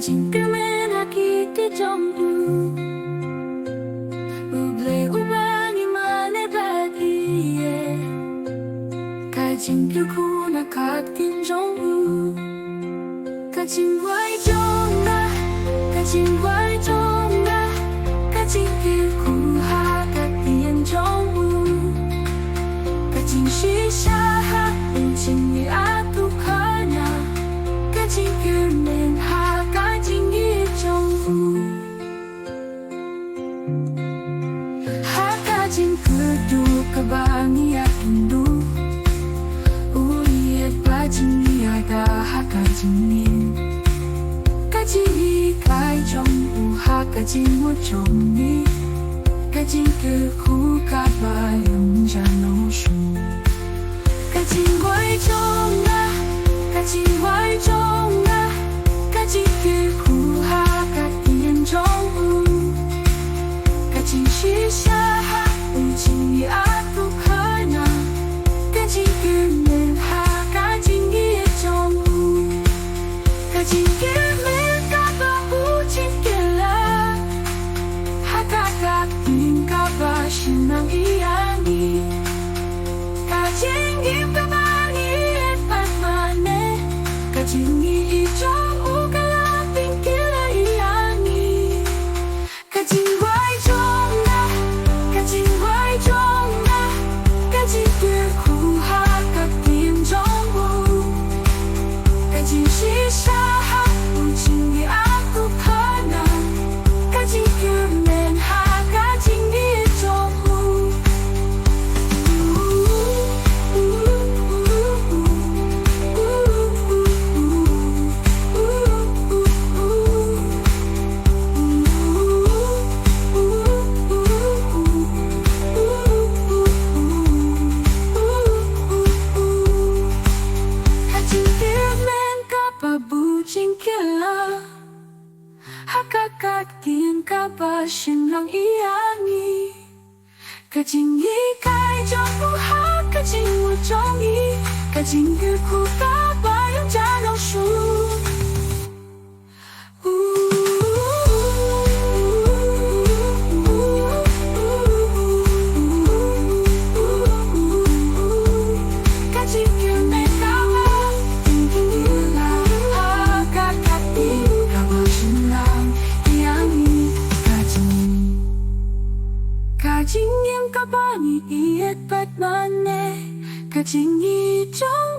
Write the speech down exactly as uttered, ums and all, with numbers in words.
Jingkyrmen ha ki kti jong u. U Blei u ba ngi mane bad ïa ka jingkyrkhu na ka ktien jong u. Ka jingduwai jong nga, ka jingduwai jong nga, ka jingkyrkhu ha ka ktien jong u. Ka jingshisha ha u jingïaid u khana, ka jingkyrmen ha ka jingïeit jong u. Ha ka jingkyrduh kaba ngi ïakynduh, u ïeit ba jingïada ha ka jingim. Ka jinghikai jong u ha ka jingmut jong ngi, ka jingkyrkhu kaba ïong jano shu. Ka jingduwai jong nga, ka jingduwai jong nga, ka jingkyrkhu ha ka ktien jong u. Ka jingshisha ha u jingïaid u khana, ka jingkyrmen ha ka jingïeit jong u. Ka jingkyrmen kaba bujingkylla ha ka ktien kaba shynrang ïa ngi. Ka jingim kaba ngi ïeit bad mane, ka jingïeit jong u ka la pynkila ïa ngi. Ka jingduwai jong nga, ka jingduwai jong nga, ka jingkyrkhu ha ka ktien jong u. Ka jingshisha ha u jingïaid u khana, ka jingkyrmen ha ka jingïeit jong u. Ka jingkyrmen kaba bujingkylla ha ka ktien kaba shynrang ïa ngi. Ka jinghikai jong u ha ka jingmut jong ngi, ka jingkyrkhu kaba ïong jano shu. Ka jingkyrmen kaba bujingkylla ha ka ktien kaba shynrang ïa ngi. Ka jing, ka jingim kaba ngi ïeit bad mane, ka jingïeit jong